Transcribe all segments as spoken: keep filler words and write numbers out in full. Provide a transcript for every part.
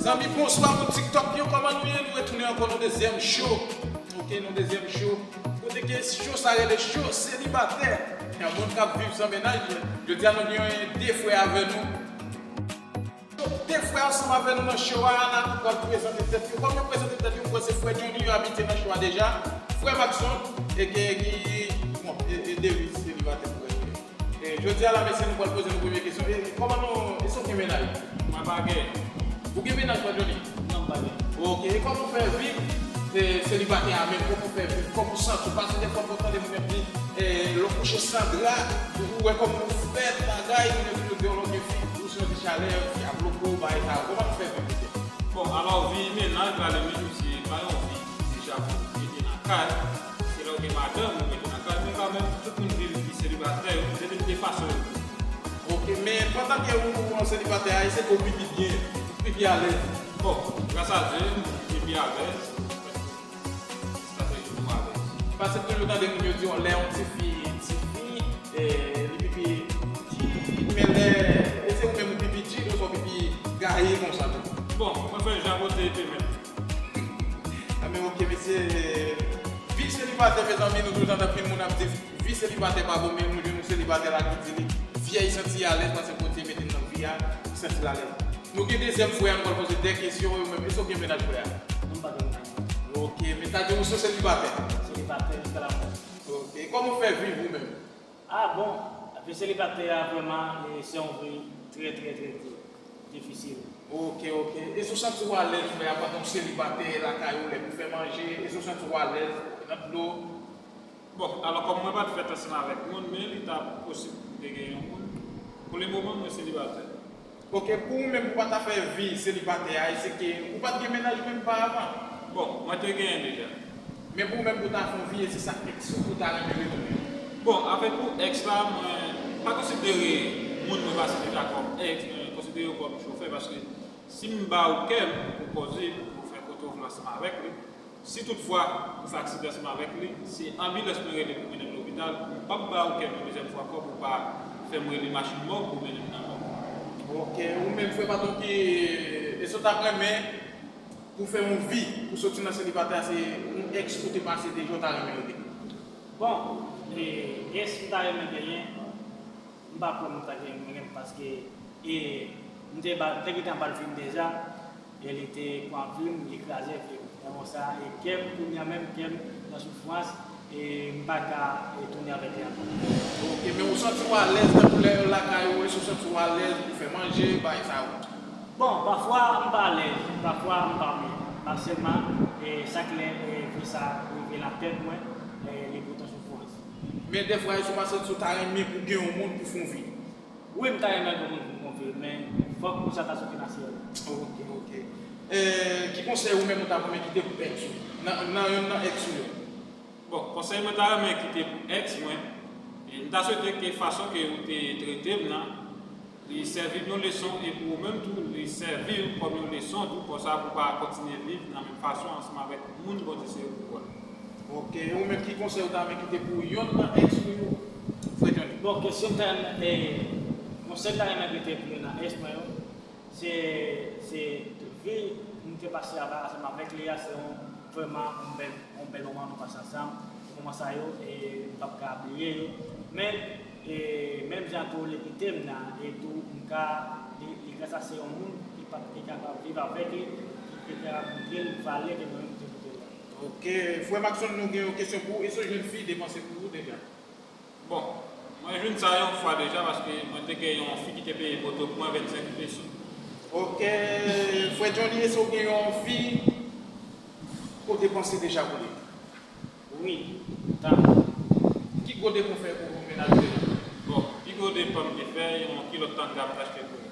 Zanmi, bonswa, moun TikTok yo, kòman nou ye? Nou retounen ankò nan dezyèm show. Ok, nan dezyèm show. Kote ke show sa rele show selibatè. Gen moun k ap viv san mennaj. Jodi a, nou gen de frè avè nou. De frè ansanm avè nou nan show a, n a tout pral prezante tèt yo. Kòm yo prezante tèt yo, m kwè se frè Johnny yo abitye nan show a deja. Frè Maxon, e gen, e gen, bon, e, e Davis, selibatè frè. E, jodi a la, mesye, nou pral poze nou premye kesyon. E, kòman nou, èske w gen mennaj? Mwen pa gen. Ou gen mennaj, frè Johnny? Non, m pa gen. Ok, e kòman w fè viv, e, selibatè a menm? Kòman w fè viv? Kòman w santi w? Paske defwa, mwen tande moun ap di, e, lè w kouche san dra, ou wè kòman w fèt, bagay, moun ap di w gen yon lòt fi, ou santi chalè, fi ap bloke w, bagay sa yo. Kòman w fè viv, mesye? Bon, alò, vi mennaj la, li menm, se pa yon vi ki deja konplike nan kay. Se lè w gen madanm ou mete nan kay, men kanmenm, tout moun viv vi selibatè yo, se de, de fason yo. Ok, men pandan ke ou, ou an selibatè a, èske ou pipi byen, ou pipi alèz? Bon, gras a Dye, m pipi alèz, estrateji pou alèz. Paske m toujou tande moun yo di, lè yon tifi, tifi, e, li pipi di, men lè, èske ou menm ou pipi di, oswa ou pipi gaye konsa tou? Bon, mwen fè jan kote te menm. A, men ok, mesye, vi selibatè, mezanmi, nou toujou tande anpil moun ap di vi selibatè pa bon, men nou jwenn yon selibatè la ki di li vyèj santi alèz, paske Bondye mete l nan vi a, li santi l alèz. Nou gen dezyèm frè a, nou pral poze de kesyon, yo menm, èske w gen mennaj, frè a? Non, m pa gen mennaj. Ok, men sa di ou se selibatè? Selibatè jiska lamò. Ok, kòman w fè viv ou menm? Ah bon, vi selibatè a vrèman, e, se yon vi trè, trè, trè, trè difisil. Ok, ok. Èske w santi w alèz, frè, pandan w selibatè lakay ou, lè pou fè manje, èske w santi w alèz nan dlo? Bon, alò, kòm mwen pa t fèt ansanm avèk moun, men li ta posib pou m te gen yon moun. Pou le moman, mwen selibatè. Ok, pou ou menm, pou w pa ta fè vi selibatè a, èske ou pa t gen mennaj menm pa avan? Bon, mwen te genyen deja. Men pou ou menm, pou w ta fè yon vi, èske se ak èks ou pou w ta renmen retounen? Bon, avèk pou èks la, mwen pa konsidere moun mwen pase deja kòm èks, mwen konsidere yo kòm chofè, paske si m ba ou kè m pou koze, pou fè kote w vle ansanm avèk li, si toutfwa ou fè aksidan ansanm avèk li, se anbilans mwen rele pou mennen m lopital, m p ap ba ou kè m yon dezyèm fwa ankò pou w pa fè m rele machin mòg pou mennen m nan mòg. Ok, ou menm, frè Patron, ki, èske w t ap renmen pou fè yon vi, pou soti nan selibatè a, se yon èks ou te pase deja, ou ta renmen rete? Bon, e, èks m ta renmen genyen, m pa kwè m ta gen mwen menm, paske, e, m te ba, m te gentan ba l vi m deja, e li te pran vi m, li kraze vi m. E konsa, e kè m, kounye a menm, kè m nan soufrans, e m pa ka, e, tounen avèk li ankò. Ok, men ou santi w alèz tankou lè lakay ou, èske ou santi w alèz pou fè manje, bagay sa yo? Bon, pafwa m pa alèz, pafwa m pa byen. Paske sèlman, e, chak lè, e, vi sa rive nan tèt mwen, e, li pote soufrans. Men dèfwa, èske ou pa santi w ta renmen pou gen yon moun pou fè yon vi? Wi, m ta renmen gen yon moun pou m konfye, men fòk pou sa ta soti nan syèl. Ok, ok. E, ki konsèy ou menm ou ta renmen kite pou èks ou? Nan, nan yonn nan èks ou yo? Bon, konsèy mwen ta renmen kite pou èks mwen, e m ta swete ke fason ke ou te trete m nan, li sèvi m yon leson, e pou ou menm tou, li sèvi w kòm yon leson tou, konsa pou w pa kontinye viv nan menm fason ansanm avèk moun Bondye sere pou kò l. Ok, e ou menm, ki konsèy ou ta renmen kite pou yonn nan èks ou yo, frè Johnny? Bon, kesyon m ta renmen, e, konsèy m ta renmen kite pou yonn nan èks mwen yo, se, se vi m te pase ava ansanm avèk li a, se yon, vrèman yon bèl, yon bèl moman nou pase ansanm. Moman sa yo, e, m p ap ka bliye yo. Men, e, menm jan tou li kite m nan, e tou m ka, li, li gras a se yon moun ki pa t te kapab viv avèk li, ki te kapab montre l valè ke mwen menm m te montre l la. Ok, frè Maxon, nou gen yon kesyon pou ou. Èske w jwenn fi depanse pou ou deja? Bon, mwen jwenn sa yon fwa deja, paske mwen te gen yon fi ki te peye poto pou mwen vennsenk peso. Ok, frè Johnny, èske w gen yon fi ke w te panse deja pou li? Wi, tann. Ki gwo depanse w fè pou mennaj ou deja? Bon, pi gwo depanse m te fè, yon kilòt tanga m te achte pou li.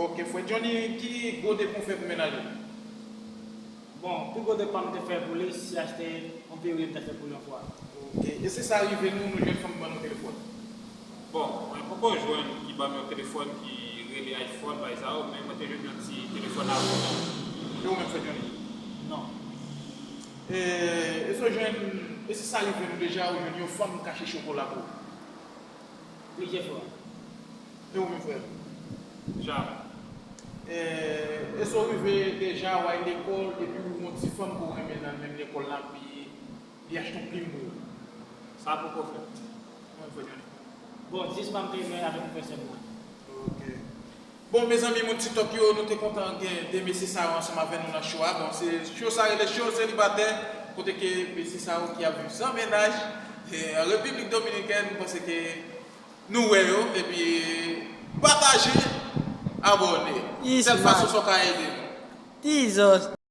Ok, frè Johnny, ki gwo depanse w fè pou mennaj ou? Bon, pi gwo depanse m te fè pou li, se achte yon peril m te achte pou li yon fwa. Ok, èske sa rive nou, nou jwenn fanm ban nou telefòn? Bon, mwen poko jwenn ki ban m yon telefòn ki rele iPhone, bagay sa yo, men mwen te jwenn yon ti telefòn avan. E ou menm, frè Johnny? Non. E, èske w jwenn, èske sa rive nou deja, ou jwenn yon fanm k achte chokola pou ou? Plizyè fwa. E ou menm, frè? Janm. E, Èske w rive deja w al lekòl epi w gen yon ti fanm ke w renmen nan menm lekòl la, epi li achte yon plim pou ou? Sa poko fèt. Mwen fè yon. Bon, jis pa m te renmen avèk yon frè sè mwen. Ok. Bon, mezanmi, moun TikTok yo, nou te kontan gen de mesye sa yo ansanm avè nou nan show a. Bon, se show sa rele show selibatè, kote ke mesye sa yo ki ap viv san mennaj, e, an Repiblik Dominikèn, m panse ke nou wè yo, epi pataje, abòne. Sèl fason sa w ka ede nou. Jesus.